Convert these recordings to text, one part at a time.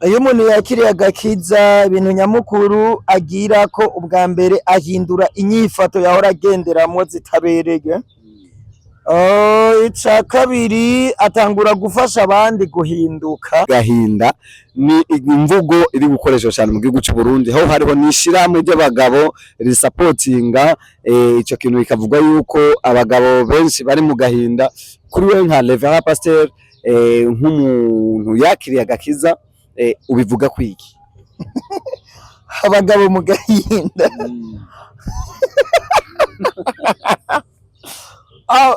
Iyo umuntu yakiriye agakiza, ibintu nyamukuru agira ko ubwa mbere ahindura inyifato yahora agenderamwo zitabereye. Ica kabiri, atangura gufasha abandi guhinduka. Gahinda ni imvugo iri gukoreshwa cyane mu gihugu cy'u Burundi, aho hariho n'ishirahamwe ry'abagabo risapotinga ico kintu, bikavuga yuko abagabo benshi bari mu gahinda. Kuri we nka Reverend Pasteur, nk'umuntu yakiriye agakiza, ubivuga kwiki? Abagabo mu gahinda? Ah,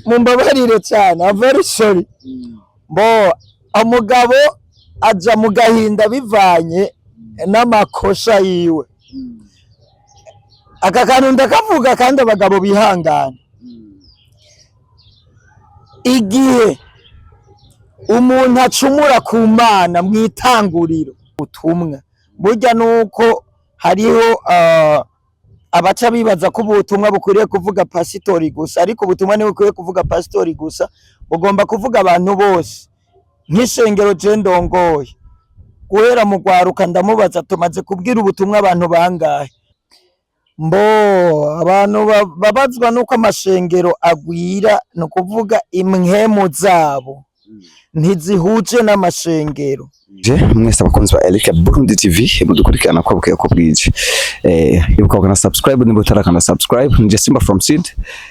mumbabarire cyane, I'm very sorry. Bo umugabo aja mu gahinda bivanye n'amakosha yiwe. Aka kantu ndakavuga kandi abagabo bihangana. Igihe umuntu acumura ku Mana mw'itanguriro, ubutumwa burya nuko hariho abaca bibaza ko ubutumwa bukwiriye kuvuga pasitori gusa, ariko ubutumwa ntibukwiye kuvuga pasitori gusa, bugomba kuvuga abantu bose. Nk'ishengero je ndongoye, guhera mu rwaruka, ndamubaza: "Tumaze kubwira ubutumwa abantu bangahe?" Mbo abantu babazwa nuko amashengero agwira, ni ukuvuga impwemu zabo ntizihuje n'amashengero. Je mwese abakunzi ba Eric Burundi TV mudukurikirana ko bukeye ko bwije, ibuka ukana subscribe niba utarakana subscribe. Nije Simba from Seed,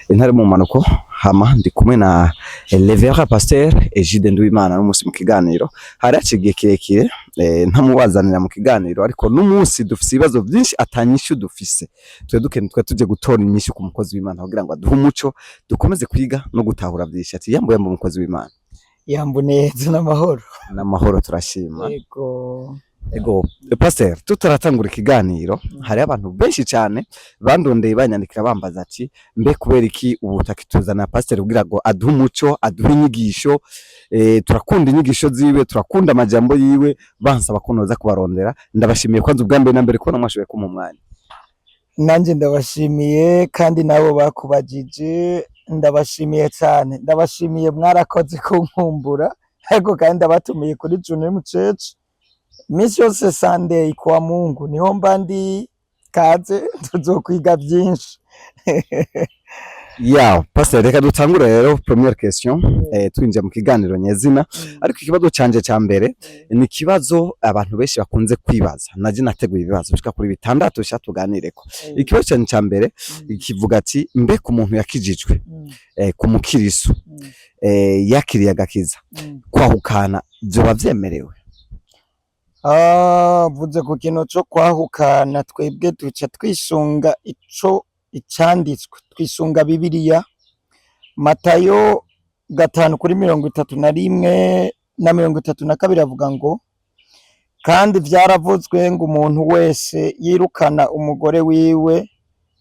intare mu manuko. Hama ndi kumwe na Reverend Pasteur Egide Nduwimana n'umunsi mu kiganiro. Hari haciye igihe kirekire ntamubazanira mu kiganiro, ariko n'umunsi dufise ibibazo byinshi atanyishu dufise. Twe dukeneye, twe tuje gutora inyishu ku mukozi w'Imana kugira ngo aduhe umuco, dukomeze kwiga no gutahura byinshi. Ati yambo yambo, umukozi w'Imana. Yambu neza, n'amahoro? N'amahoro, turashima. Yego. Ego Pastor, tutaratangura ikiganiro, hari abantu benshi cyane bandondeye, banyandikira, bambaza ati: "Mbe kubera iki ubu utakituzana Pastor kugira ngo aduhe umuco, aduhe inyigisho? Turakunda inyigisho ziwe, turakunda amajambo yiwe." Bansaba ko noza kubarondera. Ndabashimiye kwanza ubwa mbere na mbere kubona mwashoboye kumpa umwanya. Nanjye ndabashimiye, kandi nabo bakubajije ndabashimiye cyane, ndabashimiye, mwarakoze kunkumbura. Ariko kandi ndabatumiye kuri Junim Church iminsi yose, Sunday kwa Mungu niho mba ndi. Kaze, tuzokwiga byinshi. Ya Pastor, reka dutangure rero. Première question, twinjiye mu kiganiro nyezina, ariko ikibazo canje ca mbere ni ikibazo abantu benshi bakunze kwibaza. Naje nateguye ibibazo bishika kuri bitandatu sha tuganireko. Ikibazo canje ca mbere kivuga ati: mbe ku muntu yakijijwe, ku mukirisu yakiriye agakiza, kwahukana vyoba vyemerewe? Ah, vuze ku kintu co kwahukana, twebwe duca twisunga ico icanditswe, twisunga Bibiliya. Matayo 5 kuri 31 na 32 avuga ngo: "Kandi vyaravuzwe ngo umuntu wese yirukana umugore wiwe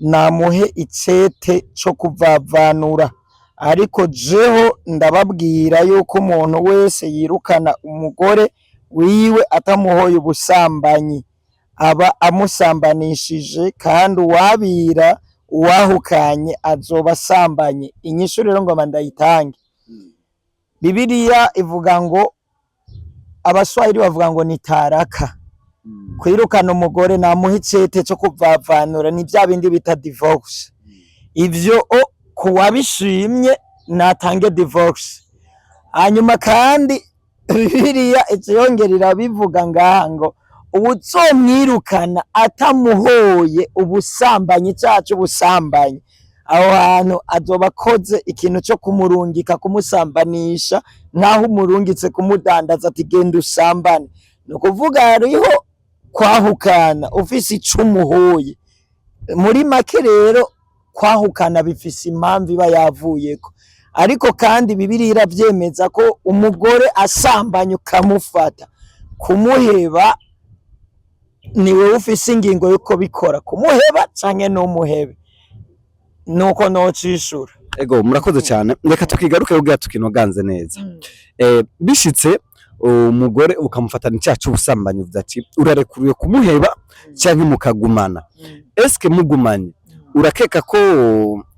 namuhe icete co kuvavanura. Ariko jeho ndababwira yuko umuntu wese yirukana umugore wiwe atamuhoye ubusambanyi aba amusambanishije, kandi uwabira uwahukanye azoba asambanye." Inyishu rero ngoma ndayitange. Bibiliya ivuga ngo, Abaswahili bavuga ngo ni taraka. Kwirukana umugore namuha icete co kuvavanura ni vya bindi bita divorce. Ivyo o kuwabishimye natange divorce. Hanyuma kandi Bibiliya iciyongera irabivuga ngaha ngo uwuzomwirukana atamuhoye ubusambanyi, icaha c'ubusambanyi, aho hantu azoba akoze ikintu co kumurungika kumusambanisha, nk'aho umurungitse kumudandaza, ati: "Genda usambane." Ni ukuvuga hariho kwahukana ufise ico umuhoye. Muri make rero, kwahukana bifise impamvu iba yavuyeko. Ariko kandi Bibiliya iravyemeza ko umugore asambanye ukamufata, kumuheba ni wewe ufise ingingo yuko bikora, kumuheba canke ntumuhebe. Nuko nocishura. Ego, murakoze cyane. Reka tukigaruke kugira tukinoganze neza. Bishitse umugore ukamufatana icyaha c'ubusambanyi, uvuze ati urarekuriwe kumuheba canke mukagumana. Eske mugumanye, urakeka ko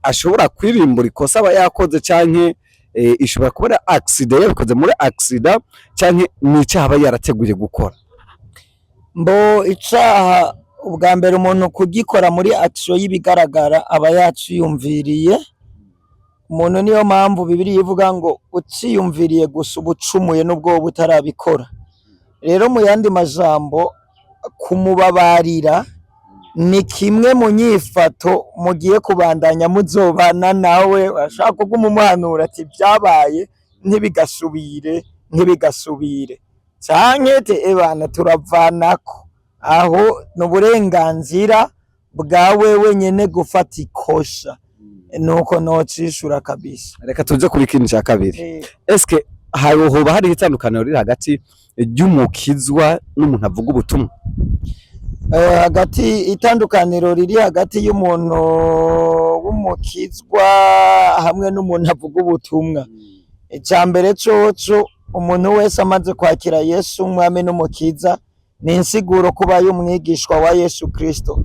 ashobora kwirimbura ikosa aba yakoze, canke Ishobora kuba ari accident, yabikoze muri accident, canke ni icaha aba yarateguye gukora? Mbo icaha ubwa mbere, umuntu kugikora muri action y'ibigaragara aba yaciyumviriye. Umuntu, niyo mpamvu Bibiliya ivuga ngo uciyumviriye gusa uba ucumuye nubwo woba utarabikora. Rero mu yandi majambo, kumubabarira ni kimwe mu nyifato mugiye kubandanya muzobana nawe. Urashaka kuguma umuhanura ati byabaye ntibigasubire, ntibigasubire, canke te ebana turavanako. Aho ni uburenganzira bwawe wenyene gufata ikosha. Nuko nocishura kabisa. Reka tuze kuri kintu cya kabiri. Eske hoba hariho itandukaniro riri hagati ry'umukizwa n'umuntu avuga ubutumwa? Hagati itandukaniro riri hagati y'umuntu w'umukizwa hamwe n'umuntu avuga ubutumwa, icya mbere coco, umuntu wese amaze kwakira Yesu umwami n'umukiza, ni insiguro kuba y'umwigishwa wa Yesu Kristo.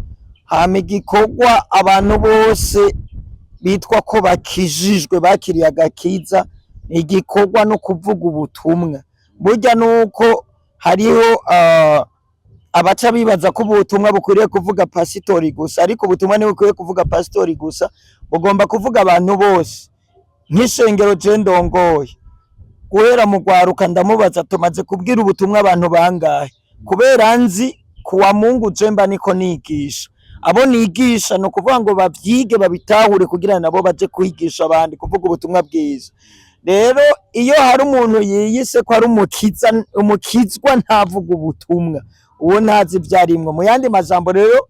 Hama igikorwa abantu bose bitwa ko bakijijwe, bakiriye agakiza, ni igikorwa no kuvuga ubutumwa. Burya nuko hariho abaca bibaza ko ubutumwa bukwiriye kuvuga pasitori gusa, ariko ubutumwa ntibukwiye kuvuga pasitori gusa, bugomba kuvuga abantu bose. Nk'ishengero je ndongoye, guhera mu rwaruka, ndamubaza: tumaze kubwira ubutumwa abantu bangahe? Kubera nzi kuwa Mungu je mba niko nigisha abo nigisha, ni ukuvuga ngo bavyige, babitahure, kugira nabo baje kwigisha abandi kuvuga ubutumwa bwiza. Rero iyo hari umuntu yiyise ko ari umukiza, umukizwa, ntavuga ubutumwa, uwo ntazi ibyo arimwo. Mu yandi majambo rero,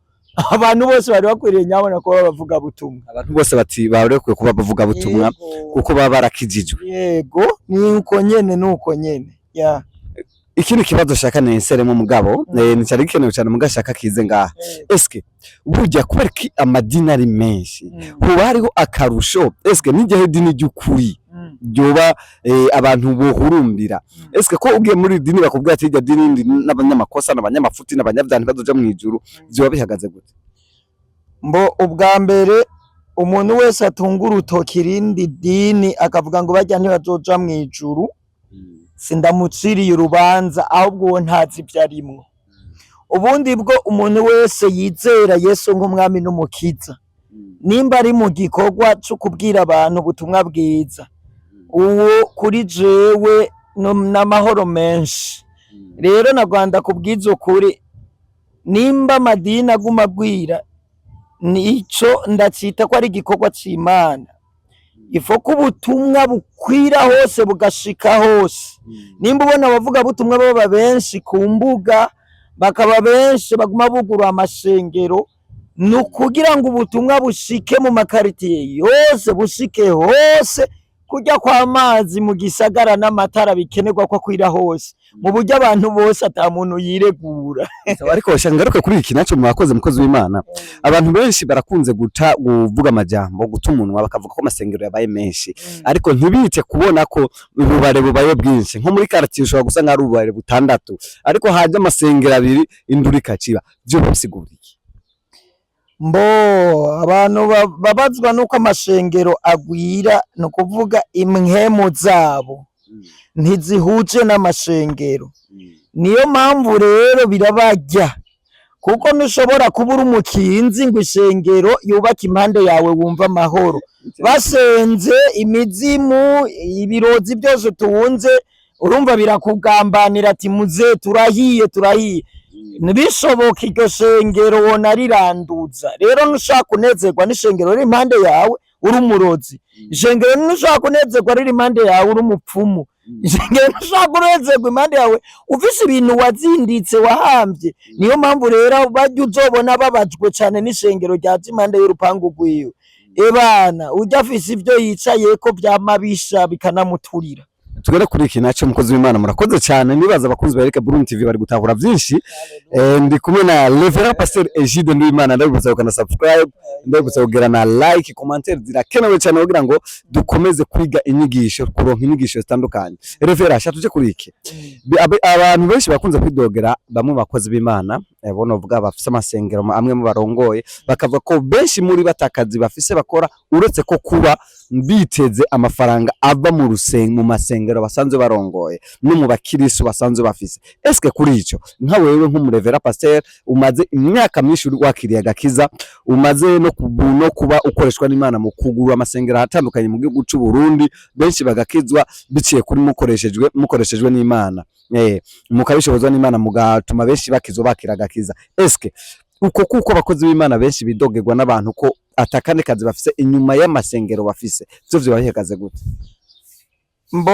abantu bose bari bakwiriye nyabona kuba bavuga butumwa. Abantu bose bati barekuye kuba bavuga butumwa kuko baba barakijijwe. Yego, ni uko nyene, ni uko nyene ya. Ikindi kibazo shaka nenseremo mugabo, ni cyari gikenewe cyane mugashaka kize ngaha. Eske burya kubera ko amadini ari menshi, hoba hariho akarusho? Eske n'igihe idini ry'ukuri ryoba abantu bohurumbira? Eske ko ugiye muri idini bakubwira ati iryo dini ndi n'abanyamakosa n'abanyamafuti n'abanyabyaha, ntibazoja mu ijuru, vyoba bihagaze gute? Mbo ubwa mbere, umuntu wese atunga urutoki irindi dini akavuga ngo barya ntibazoja mu ijuru, sindamuciriye urubanza, ahubwo uwo ntazi ibyo arimwo. Ubundi bwo umuntu wese yizera Yesu nk'umwami n'umukiza, nimba ari mu gikorwa cyo kubwira abantu ubutumwa bwiza, uwo kuri jewe n'amahoro menshi. Rero na Rwanda kubwiza ukuri, nimba amadini aguma agwira, nico ndacita ko ari igikorwa c'Imana. Ifo ko ubutumwa bukwira hose, bugashika hose. Nimba ubona abavuga butumwa baba benshi ku mbuga, bakaba benshi, baguma bugurura amashengero, ni ukugira ngo ubutumwa bushike mu makaritiye yose, bushike hose. Kurya kw'amazi mu gisagara n'amatara bikenerwa ko akwira hose, mu buryo abantu bose ata muntu yiregura. Ariko shaka ngaruke kuri iki naco. Mwakoze, mukozi w'Imana. Abantu benshi barakunze guta kuvuga amajambo, guta umunwa, bakavuga ko amasengero yabaye menshi, ariko ntibite kubona ko ububare bubaye bwinshi. Nko muri quartier ushobora gusanga hari ububare butandatu, ariko haje amasengero abiri, induru ikaciba. Vyo bisigura iki? Mbo abantu babazwa nuko amashengero agwira, ni ukuvuga impwemu zabo ntizihuje n'amashengero. Niyo mpamvu rero birabarya, kuko ntushobora kuba uri umukinzi ngo ishengero yubake impande yawe wumva amahoro. Basenze imizimu, ibirozi byose tuwunze, urumva birakugambanira ati muze turahiye, turahiye. Ntibishoboka, iryo shengero wona riranduza. Rero ntushaka kunezerwa n'ishengero riri impande yawe uri umurozi, ishengero ntushaka kunezerwa riri impande yawe uri umupfumu, ishengero ntushaka kunezerwa impande yawe ufise ibintu wazinditse, wahambye. Niyo mpamvu rero barya uzobona babajwe cane n'ishengero ryaje impande y'urupangu rwiwe. Ebana ujya afise ivyo yicayeko vyamabisha bikanamuturira. Tugere kuri iki naco, mukozi w'Imana. Murakoze cyane. Nibaza abakunzi ba Eric Burundi TV bari gutahura byinshi. Ndi kumwe na Reverend Pasteur Egide Nduwimana. Ndabibutsa gukanda subscribe, ndabibutsa kugira na like, commentaire zirakenewe cyane kugira ngo dukomeze kwiga inyigisho, kuronka inyigisho zitandukanye. Reverend, sha tuje kuri iki. Abantu benshi bakunze kwidogera bamwe mu bakozi b'Imana. Bono vuga bafise amasengero amwe mu barongoye, bakavuga ko benshi muri batakazi bafise bakora, uretse ko kuba biteze amafaranga ava mu mu masengero basanzwe barongoye no mu bakirisu basanzwe bafise. Eske kuri ico, nka wewe nk'umu révérend pasteur umaze imyaka myinshi uri wakiriye agakiza, umaze no kuba ukoreshwa n'Imana mu kugurura amasengero atandukanye mu gihugu c'u Burundi, benshi bagakizwa biciye kuri mukoreshejwe n'Imana, mukabishobozwa n'Imana, mugatuma benshi bakizwa, bakira agakiza, eske uko kuko abakozi b'Imana benshi bidogerwa n'abantu ko atakandi kazi bafise inyuma y'amasengero bafise, vyo vyoba bihagaze gute? Mbo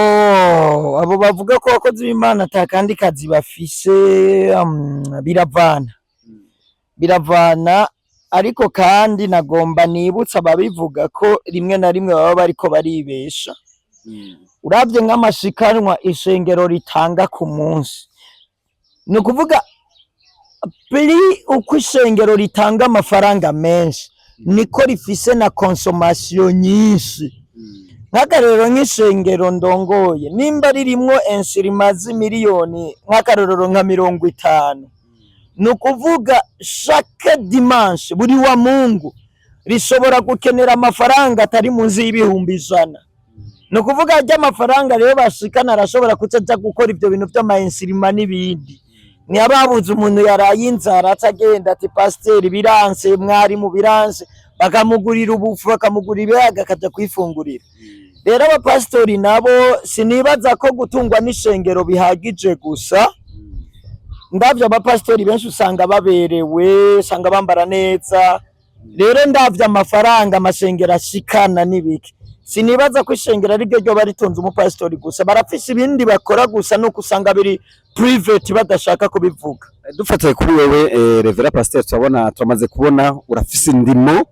abo bavuga ko abakozi b'Imana ata kandi kazi bafise, biravana, ariko kandi nagomba nibutsa ababivuga ko rimwe na rimwe baba bariko baribesha. Uravye nk'amashikanwa ishengero ritanga ku munsi, ni ukuvuga plus uko ishengero ritanga amafaranga menshi, niko rifise na consommation nyinshi. Nk'akarorero, nk'ishengero ndongoye, nimba ririmwo instruments z'imiliyoni, nk'akarorero nka 50, ni ukuvuga chaque dimanche, buri wa Mungu, rishobora gukenera amafaranga atari munsi y'100,000. Ni ukuvuga ry'amafaranga rero bashikana arashobora kuca aja gukora ivyo bintu vy'ama instruments n'ibindi. Ntiyababuze umuntu yaraye inzara atagenda ati: "Pasiteri, biranse, mwarimu, biranse", bakamugurira ubufu, bakamugurira ibihaga, akaja kwifungurira. Rero abapasitori nabo sinibaza ko gutungwa n'ishengero bihagije gusa. Ndavye abapasitori benshi, usanga baberewe, usanga bambara neza. Rero ndavye amafaranga amashengero ashikana n'ibiki, sinibaza ko ishengero ariryo ryoba ritunze umupasitori gusa. Barafise ibindi bakora gusa, nuko usanga biri private, badashaka kubivuga. Dufatiye kuri wewe, révérend pasteur, turabona, turamaze kubona urafise indimo,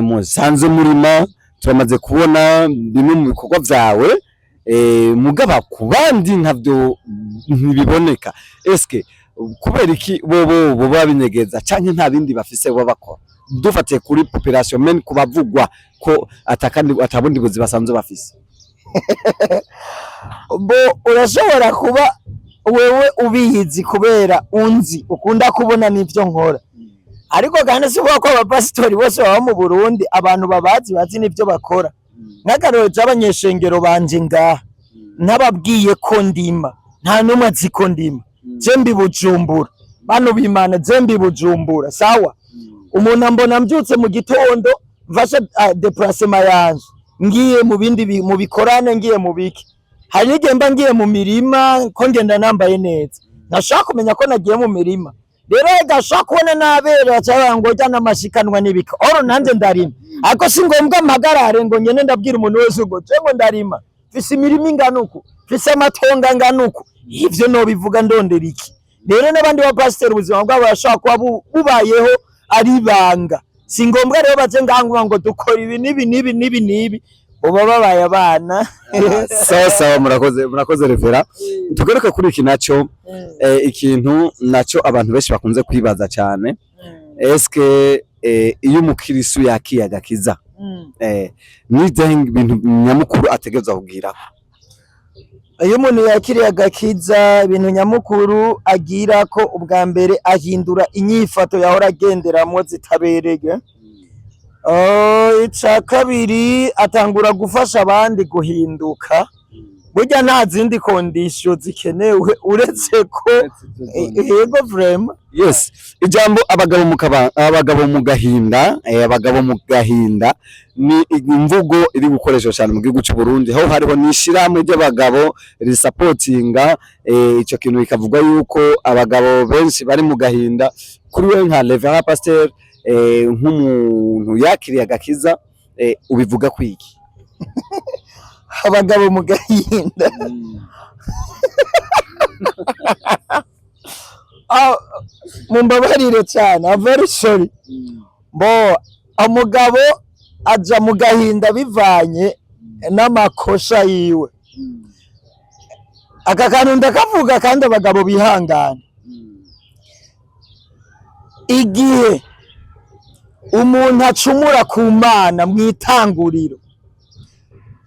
musanze murima, turamaze kubona bimwe mu bikorwa vyawe, mugaba ku bandi ntavyo, ntibiboneka. Eske kubera iki bobo boba binyegeza, canke nta bindi bafise bo bakora? Dufatiye kuri population men kubavugwa ko atakandi atabundi buzi basanzwe bafise. Bo urashobora kuba wewe ubizi kubera unzi, ukunda kubona n'ivyo nkora, ariko kandi si ukuvuga ko abapasitori bose baba mu Burundi abantu babazi, bazi n'ivyo bakora. Nk'akarorero, c'abanyeshengero banje ngaha, ntababwiye ko ndima, nta n'umwe azi ko ndima. Je mbi Bujumbura, bano b'Imana, je mbi Bujumbura. Sawa, umuntu ambona mbyutse mu gitondo, mfashe déplacement yanje, ngiye mu bindi mu bikorane, ngiye mu biki. Hari n'igihe mba ngiye mu mirima, ko ngenda nambaye neza, ntashaka kumenya ko nagiye mu mirima. Rero gashobora kubona nabere baca ngo jya n'amashikanwa n'ibiki oro. Nanjye ndarima, ariko si ngombwa mpagarare ngo ngende ndabwira umuntu wese ngo je ngo ndarima, mfise imirima ingana uku, mfise amatongo angana uku. Ivyo nobivuga ndondera iki? Rero n'abandi bapasiteri ubuzima bwabo barashobora kuba bubayeho ari ibanga. Si ngombwa rero baje ngaha ngo dukora ibi n'ibi n'ibi n'ibi n'ibi, boba babaye abana. Sawa sawa, murakoze, murakoze révérend. Tugaruke kuri iki naco, ikintu naco abantu benshi bakunze kwibaza cyane: eske iyo umukirisu yakiye agakiza, nizihe ibintu nyamukuru ategerezwa kugira? Iyo umuntu yakiriye agakiza, ibintu nyamukuru agira ko ubwa mbere ahindura inyifato yahora agenderamwo zitabereye. Ica kabiri, atangura gufasha abandi guhinduka. Burya nta zindi conditions zikenewe uretse ko yego, vraiment. Yes, ijambo abagabo mu abagabo mu gahinda, abagabo mu gahinda ni imvugo iri gukoreshwa cyane mu gihugu cy'u Burundi, aho hariho n'ishirahamwe ry'abagabo risapotinga ico kintu, bikavugwa yuko abagabo benshi bari mu gahinda. Kuri wewe nka révérend pasteur, nk'umuntu yakiriye agakiza, ubivuga kwiki? Abagabo mu gahinda? Ah, mumbabarire cyane, I'm very sorry. Bo umugabo aja mu gahinda bivanye n'amakosha yiwe. Aka kantu ndakavuga kandi abagabo bihangana. Igihe umuntu acumura ku Mana mu itanguriro,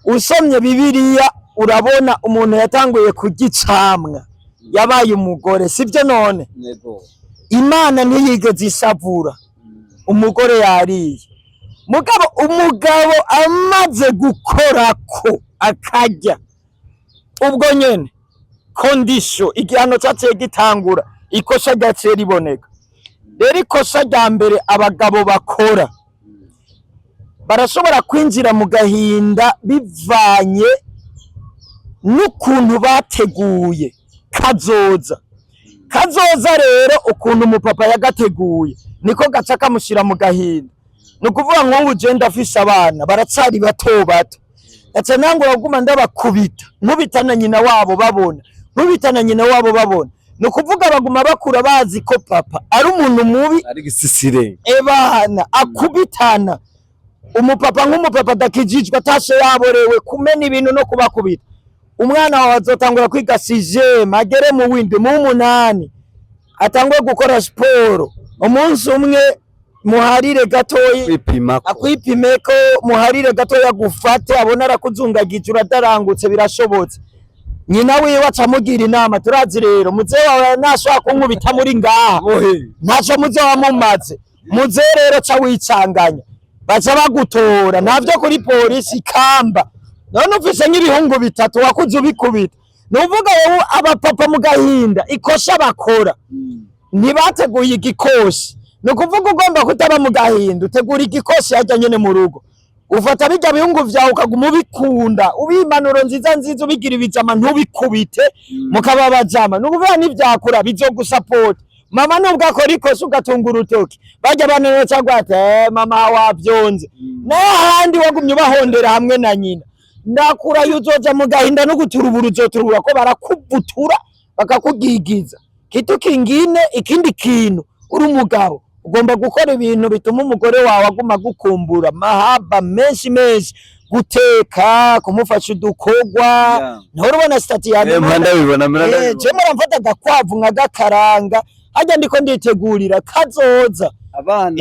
usomye Bibiliya urabona umuntu yatanguye kurya icamwa yabaye umugore, sibyo none? Imana ntiyigeze ishavura umugore yariye, mugabo umugabo amaze gukorako akarya, ubwo nyene condition, igihano caciye gitangura, ikosa ryaciye riboneka. Rero ikosa rya mbere abagabo bakora, barashobora kwinjira mu gahinda bivanye n'ukuntu bateguye kazoza. Kazoza rero, ukuntu umupapa yagateguye niko gaca kamushyira mu gahinda. Ni ukuvuga nk'ubu je ndafise abana baracari bato bato, gaca nangura kuguma ndabakubita, nkubita na nyina wabo babona, nkubita na nyina wabo babona. Ni ukuvuga baguma bakura bazi ko papa ari umuntu mubi, ari gisisire. Ebana akubitana. Umupapa nk'umupapa adakijijwe, atashe yaborewe kumena ibintu no kubakubita, umwana wawe azotangura kwiga sixième, agere mu windwi, mu w'umunani, atangure gukora siporo. Umunsi umwe muharire gatoyi, kwipima ko akwipime ko, muharire gatoya, agufate abona arakuzungagije, uradarangutse, birashobotse. Nyina wiwe aca amugira inama: "Turazi rero muzehe wawe nashobora kunkubita muri ngaha, ntaco muzoba mumaze. Muzehe rero ca wicanganya, baca bagutora navyo kuri polisi kamba." None ufise nk'ibihungu bitatu wakuze ubikubita. Nuvuga wowe, abapapa mu gahinda, ikosha bakora, ntibateguye igikosi. Ni ukuvuga ugomba kutaba mu gahinda, utegura igikosi harya nyene mu rugo. Ufata bijya bihungu vyawe ukaguma ubikunda, ubiha impanuro nziza nziza, ubigira ibijama, ntubikubite, mukaba bajama. Ni ukuvuga nivyakura bizogusapota. Mama nubwo akora ikosa ugatunga urutoki, barya bana cyangwa ati: "Eh, mama wavyonze." Naho ahandi wagumye ubahondera hamwe na nyina, ndakurayo uzoja mu gahinda no guturubura, uzoturubura ko barakuvutura bakakugigiza. Kitu kingine, ikindi kintu, uri umugabo ugomba gukora ibintu bituma umugore wawe aguma agukumbura, mahaba menshi menshi, guteka, kumufasha udukorwa. Ntihora ubona statut yanjye? Mpora ndabibona, mpora ndabibona. Je muramfata agakwavu nkagakaranga harya, ndiko nditegurira kazoza. Abana.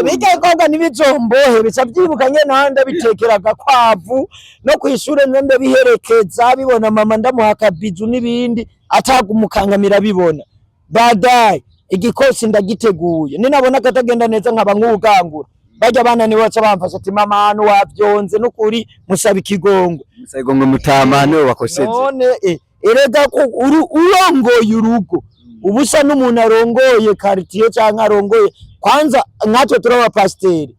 Bijya bikorwa ntibizombohe, bica byibuka nyene naho ndabitekera agakwavu, no kw'ishure nze ndabiherekeza, bibona mama ndamuha akabizu n'ibindi, atagumukangamira bibona. Badaye igikosi ndagiteguye, ninabona katagenda neza nkaba nk'uwugangura barya bana, nibo baca bamfasha ati: "Mama, hano wavyonze n'ukuri, musaba ikigongwe." Musaba mutama niwe wakosheje. None erega ko urongoye urugo uba usa n'umuntu arongoye quartier canke arongoye. Kwanza nkatwe turi abapasiteri,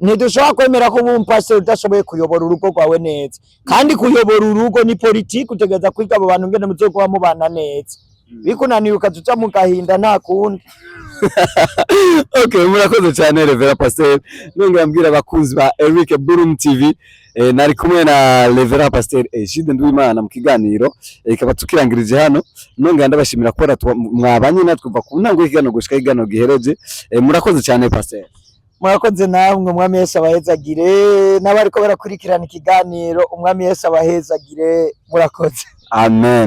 ntidushobora kwemera ko uba umupasiteri udashoboye kuyobora urugo rwawe neza. Kandi kuyobora urugo ni politiki, utegereza kwiga abo bantu ngene muzokuba mubana neza. Bikunaniye ukaza uja mu gahinda, nta kundi. Okay, murakoze cyane, Reverend Pasteur. Nongera mbwira abakunzi ba Eric Burum TV, nari kumwe na Reverend Pasteur Egide Nduwimana mu kiganiro, ikaba tukirangirije hano. Nongera ndabashimira ko mwabanye natwe kuva ku ntango y'ikiganiro gushika ikiganiro gihereje. Murakoze cyane, Pasteur. Murakoze namwe, Umwami Yesu abahezagire, n'abariko barakurikirana ikiganiro, Umwami Yesu abahezagire. Murakoze. Amen.